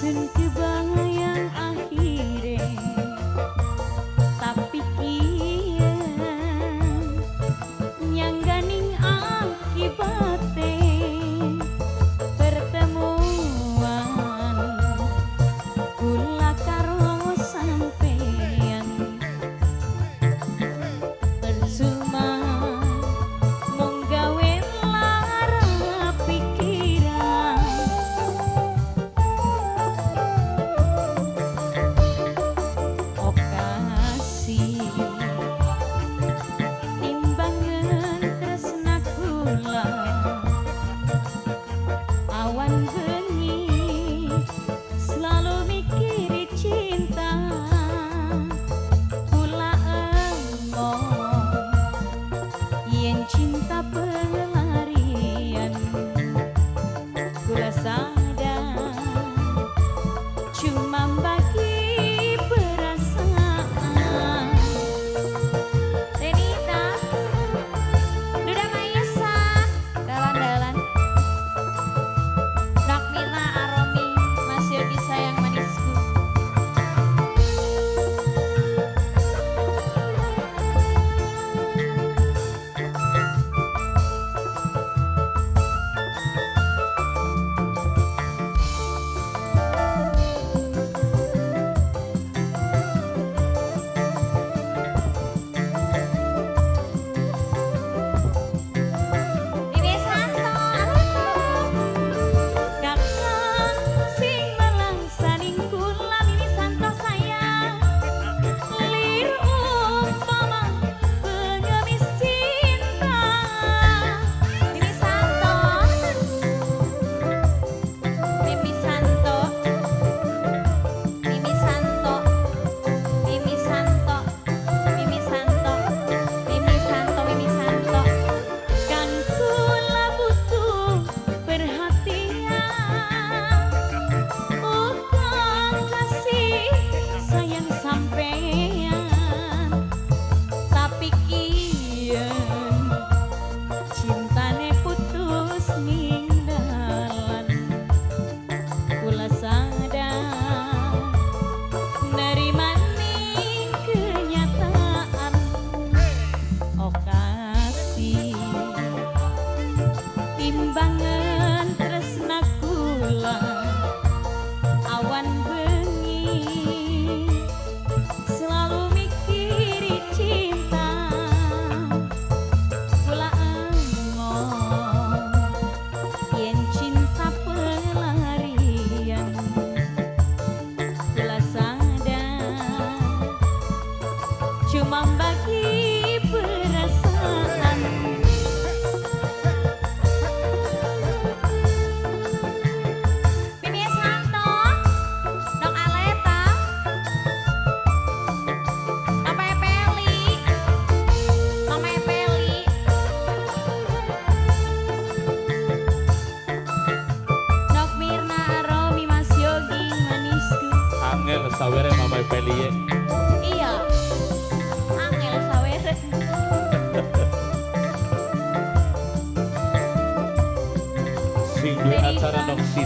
Sun kebayang akhire, tapi kian nyangganing akibate pertemuan kula karo sampean. Percuma mung gawe lara pikiran. Oh kasih, timbangan tresna kula, awan bengi selalu mikiri cinta. Kula emoh yen cinta pelarian. Kula sadar cuma bagi perasaan. Renita, Duda Maisa, dalan-dalan. Nok Mirna Aromi, Mas Yogi sayang manisku. Mimi Santo, Aleta. Kakang sing melangsaning kula, Mimi Santo sayang, lir umpama pengemis cinta. Mimi Santo, Mimi Santo, Mimi Santo, Mimi Santo, Mimi Santo, Mimi Santo, Mimi Santo. Kan kula butuh perhatian, uga kasih sayang sampean, tapi kian cintane putus ning dalan. Kula sadar nerima ning kenyataan. Oh kasih, timbangan tresna kula, awan bengi selalu mikiri cinta. Kula emoh yen cinta pelarian. Kula sadar cuma bagi perasaan. Mimi Santo, Dok Aleta, Mama Peli, Mama Peli, Nok Mirna Aromi, Mas Yogi manisku. Angel sawere Mama Peli. Iya, angel sawere. Sing duwe acara nok sita.